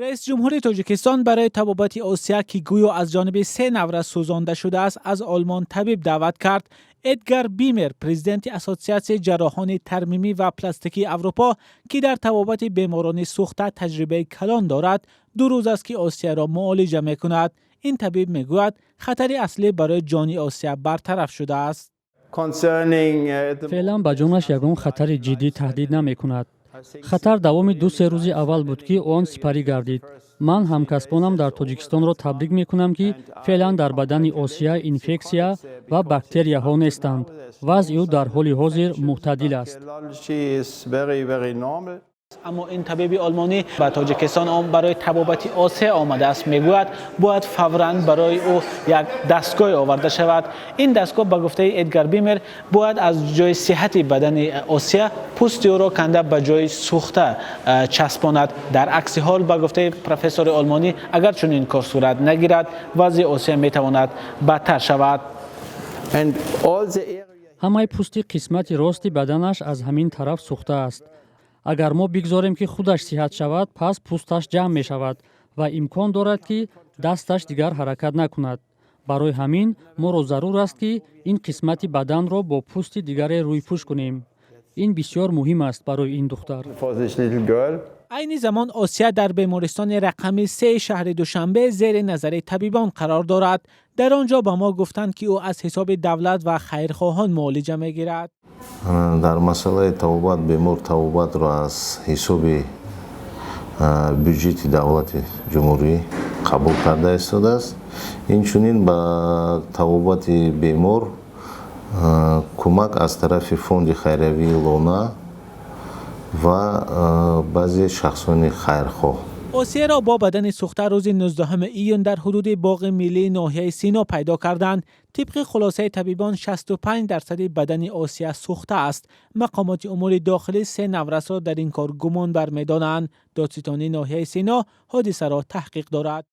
Раиси ҷумҳури Тоҷикистон барои табобати Осия, ки гӯё аз ҷониби се наврас сӯзонда шудааст, аз Олмон табиб даъват кард. Эдгар Бимер, президенти Ассотсиатсияи ҷарроҳони тармимӣ ва пластикии Аврупо, ки дар табобати беморони сӯхта таҷрибаи калон дорад, 2 рӯз аст, ки Осияро муолиҷа мекунад. Ин табиб мегӯяд, хатари аслӣ барои ҷони Осия бартараф шудааст. Феълан ба ҷонаш ягон хатари ҷиддӣ таҳдид намекунад. Хатар давоми 2-се рӯзи аввал буд, ки он сипарӣ гардид. Ман ҳамкасбонам дар Тоҷикистонро табрик мекунам, ки феълан дар бадани Осия инфексия ва бактерияҳо нестанд. Вазъи ӯ дар ҳоли ҳозир мӯътадил аст. Аммо ин табиби олмонӣ ба Тоҷикистон барои табобати Осия омадааст. Мегӯяд, бояд фавран барои ӯ як дастгоҳ оварда шавад. Ин дастгоҳ, ба гуфтаи Эдгар Бимер, бояд аз ҷои сиҳати бадани Осия пӯсти ӯро канда, ба ҷои сӯхта часпонад. Дар акси ҳол, ба гуфтаи профессори олмонӣ, агар чунин кор сурат нагирад, вазъи Осия метавонад бадтар шавад. Ҳамаи пӯсти қисмати рости баданаш аз ҳамин тараф сӯхтааст. Агар мо бигзорем, ки худаш сиҳат шавад, пас пӯсташ ҷамъ мешавад ва имкон дорад, ки дасташ дигар ҳаракат накунад. Барои ҳамин моро зарур аст, ки ин қисмати баданро бо пӯсти дигаре рӯйпӯш кунем. Ин бисёр муҳим аст барои ин духтар. Айни замон Осия дар бемористони рақами 3 шаҳри Душанбе зери назари табибон қарор дорад. Дар он ҷо ба мо гуфтанд, ки ӯ аз ҳисоби давлат ва хайрхоҳон муолиҷа мегирад. Дар масъалаи табобат, бемор табобатро аз ҳисоби бюҷети давлати ҷумҳурӣ қабул карда истодааст. Инчунин ба табобати бемор кӯмак аз тарафи фонди хайриявии «Лона» ва баъзе шахсони хайрхоҳ. Осияро бо бадани сӯхта рӯзи 19 июн дар ҳудуди боғи миллии ноҳияи Сино пайдо карданд. Тибқи хулосаи табибон, 65 дарсади бадани Осия сӯхта аст. Мақомоти умури дохилӣ се наврасро дар ин кор гумонбар медонанд. Додситонии ноҳияи Сино ҳодисаро таҳқиқ дорад.